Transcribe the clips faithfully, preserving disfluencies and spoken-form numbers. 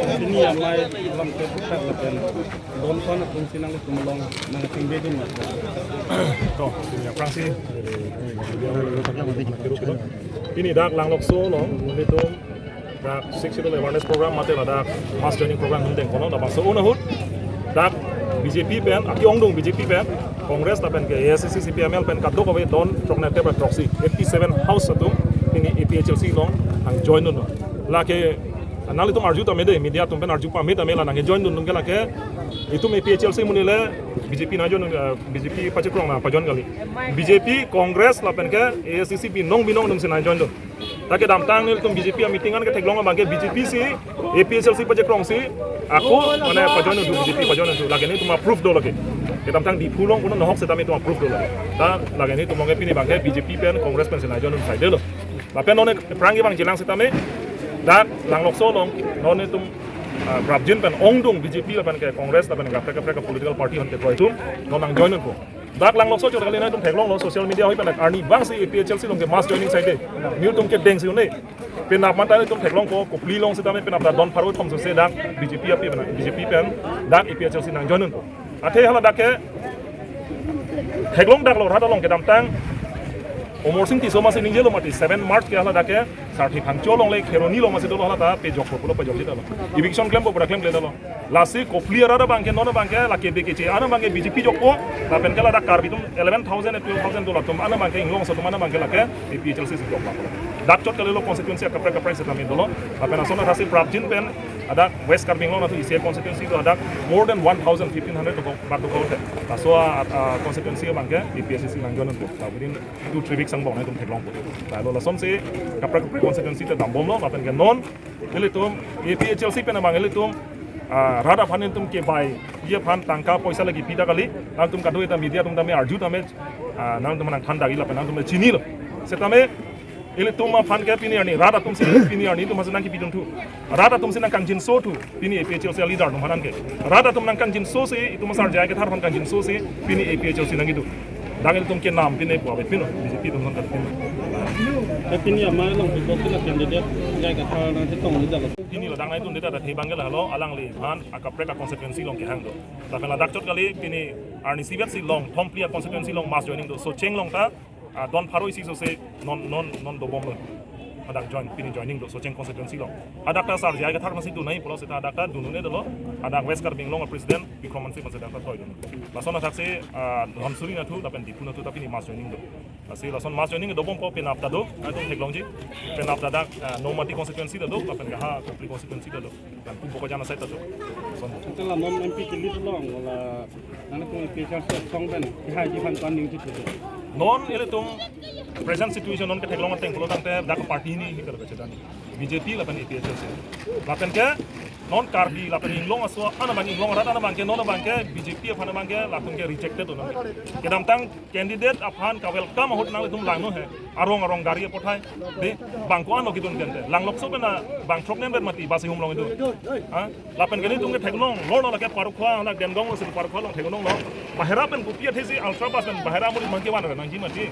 Pini amei alam ke puthak lapen don aphan atum si nangtum along nangchingbe dun ma. To, pini aphrangsi. Pini dak Langlokso along, nelitum dak Sixth Schedule awareness program mate ladak mass joining program hum deng kono, labangso un ahut dak B J P pen, aki-ongdung B J P pen, Congress lapen ke A I C C, C P I M L pen kadokave don throknerkep ra throksi, eighty seven house atum pini A P H L C along nangjoin dun. Lake nanglitum arju tame dei, media atum pen arju pame tame, la nangjoin dun atum ke lake itum A P H L C amonit le B J P nangjoin, eh, B J P pachekrong nangpajoin kali. B J P, Congress lapen ke A I C C binong binong atum si nangjoin dun. Ta kedamtang nelitum B J P ameeting an ketheklong abang ke B J P si, A P H L C pachekrong si, ako mane pajoin dun, B J P pajoin dun, lake nelitum aproof do lake. Kedamtang Diphu along kono nohok setame itum aproof do lake. Ta lake nelitum along ke pini abang ke B J P pen Congress pen si nangjoin dun saidelo. Lapen non aphrang abang jilang setame, dak Langlokso along, non itum, ah, prapjin pen ongdung B J P lapen ke Congress lapen ke kaprek kaprek political party ahon kekroi atum, non nangjoin dunpo. Dak Langlokso chot kali nangtum theklonglo social media ahoi pen dak arnivang si A P H L C along ke mass joining saide. Nelitum kedeng si un-e. Penap mate nelitum theklongpo, Kopili along setame penap dak don pharo thom sose dak B J P api pen, B J P pen dak A P H L C nangjoin dunpo. Athe hala dak ke theklong daklo rat along kedamtang Amarsing Tisso amatsi ningjelo mati seven March ke hala dak ke Sarthe Phangcho along le Kheroni along amatsi dolo, hala ta pejokpo pulo, pejokji ta lo. Eviction klempo pura klemkle ta lo. Lasi Kopili arat abang ke non abang ke lake B K C an abang ke B J P jokpo, lapen ke ladak Karbi atum eleven thousand twelve thousand do, latum an abang ke inglong aso atum an abang ke lake A P H L C si jokpo. Dak chot kalilo constituency akaprek kaprek setame dolo. Lapen lason athasi prapjin pen hadak West Karbi Anglong atum isi constituency do, hadak more than one thousand, fifteen hundred to go, bak do ko the. Laso a, a, constituency abang ke A P H L C nangjoin dunpo. Ta within two three weeks angbong nangtum theklongpo. Ta lo lasonsi kaprek kaprek constituency ta dambomlo, lapen ke non ilitum A P H L C pen abang ilitum, ah, rat aphan itum kebai, ye aphan tangka poisa lagi pida kali, nangtum kado-eta media atum tame arju tame, ah, nangtum nangthan dagi lapen nangtum chinilo. Setame ilitum aphan ke pini arni rat atum si pini arni itum hasu nangkipi dunthu. Rat atum si nangkangjinso thu pini A P H L C leader atum aphan ke. Rat atum nangkangjinso si itum asar J I Kathar aphan kangjinso si pini A P H L C nangkitu. Dak ilitum kenam pini pu abet pino, B J P atum nangkat pino. Tapi pini amei along bikok kena candidate J I Kathar nangchetong ni dalo. Pini lo dak nangtum deta dak thebang ke lahelo, alangliphan akaprek a constituency along kehang do. Lapen ladak chot kali pini arni isivet si along, thom phli a constituency along mass joining do. Socheng along ta, ah, don pharo isi sose non, non, non dobomlo. Hadak join, pini joining do Socheng constituency along. Hadak ta sar J I Kathar amatsi dunai pulo seta hadak ta dun un-e dolo. Hadak West Karbi Anglong a president Bikram Hanse amatsi dak ta toi dun. Lason athaksi, ah, Dhansiri nathu lapen Diphu nathu ta pini mass joining do. Lasi lason mass joining dobompo, penap ta do, nangtum theklongji. Penap ta dak, ah, Nomati constituency ta do, lapen ke ha Kopili constituency ta do. Nangtum Bokajan asai ta do. Lason. Ante la non M P kilit along, la nangtum A P H L C asong pen, kehai ji aphan ko-an ning chithu. Non ilitum present situation non ketheklong ateng pulo tangte dak party hini hini kalo kachethan. B J P lapen A P H L C. Lapen ke non Karbi lapen inglong aso an abang, inglong arat an abang ke, non abang ke B J P aphan abang ke latum ke rejected do non. Kedamtang candidate aphan ka-welcome ahut nanglitum langno he. Arong arong gari apothai. Dei, bang ko-an lo kidun kente. Langlokso pen abang throk nem ber mati, bus ihum along itum. Ha? Lapen ke nelitum ketheklonglo, non lake Parokhowa, na Dengdong lo si Parokhowa along theklonglo. Bahera pen kopi athesi ultra bus pen bahera amonit abang kevan ra nangji mati.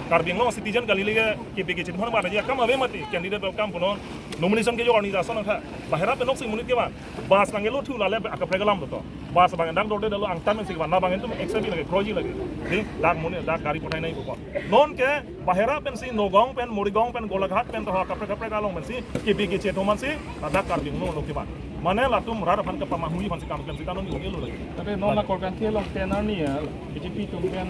Karbi Anglong citizen kali lake K P K chethan ba ya kam ave mati. Candidate welcome punon. Nomination kejok arni jason angkha. Bahera pen oksi monit kevan. Bus nangkelo thu lale akaprek alam to. Bus abang dak dorde dalo angtan men si kevan. Labang itum extra bi lake, kroji lake. Dei, dak monit, dak gari pothai nai ko. Non ke bahera pensi, Nagaon pen, Morigaon pen, Golaghat pen, to ha kaprek kaprek along pensi, K P K chethom ansi, ladak Karbi Anglong lo kevan. Mane latum rat aphan kepamahuli aphansi kam klemsi ta non ilo lagi. Tapi non la Korkanthi along ten arni ya, B J P atum pen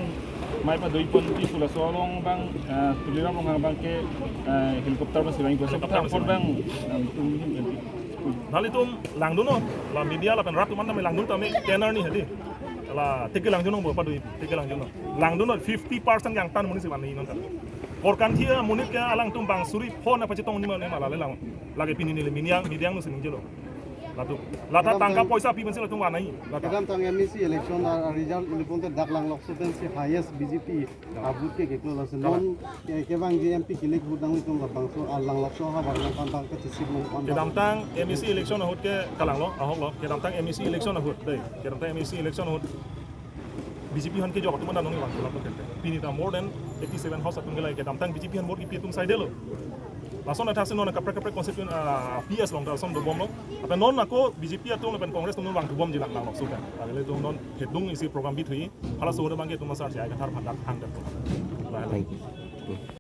mei padoi ponji pu laso along abang, eh, Tuliram Ronghang abang ke, eh, helicopter pensi vangpo. Helicopter pensi vang. Abang, eh, tum hin kan. Nanglitum langdunnon, la media lapen rat atum an tame langdun tame ten arni hadi. La teke langdunnon bo padoi, teke langdunnon. Langdunnon fifty percent angtan monit si van nai non ta. Korkanthi amonit ke alangtum bang suri phone pachetong ni ma, ni ma lale lang. Lake pini neli media, media nangsi ningjelo. Latum. Lata kedamtang tangka poisa pi pensi latum van nai. Lata. Kedamtang M A C election a, a result ilitum te dak Langlokso pensi highest B J P a vote ke keklo lasi. Kalang. Non ke, kevangji M P kilik ahut nanglitum labangso, a Langlokso havar nangphan bang kachesik nangphan bang. Kedamtang M A C election ahut ke kalanglo, ahoklo. Kedamtang M A C election ahut, dei. Kedamtang M A C election ahut B J P aphan kejok atum an nangvang kelap lo kente. Pini ta more than eighty seven house atum ke lake kedamtang B J P aphan vote kipi atum saidelo. Lason athak si non kaprek kaprek constituent, ah, P S along ta lason dobomlo. Lapen non ako B J P atum lapen Congress atum vangthu bomji lang lang lokso kan. Lapen itum non hedung isi program bithui. Halaso abang ke itum asar si ai kathar phandak hang dak. Thank you.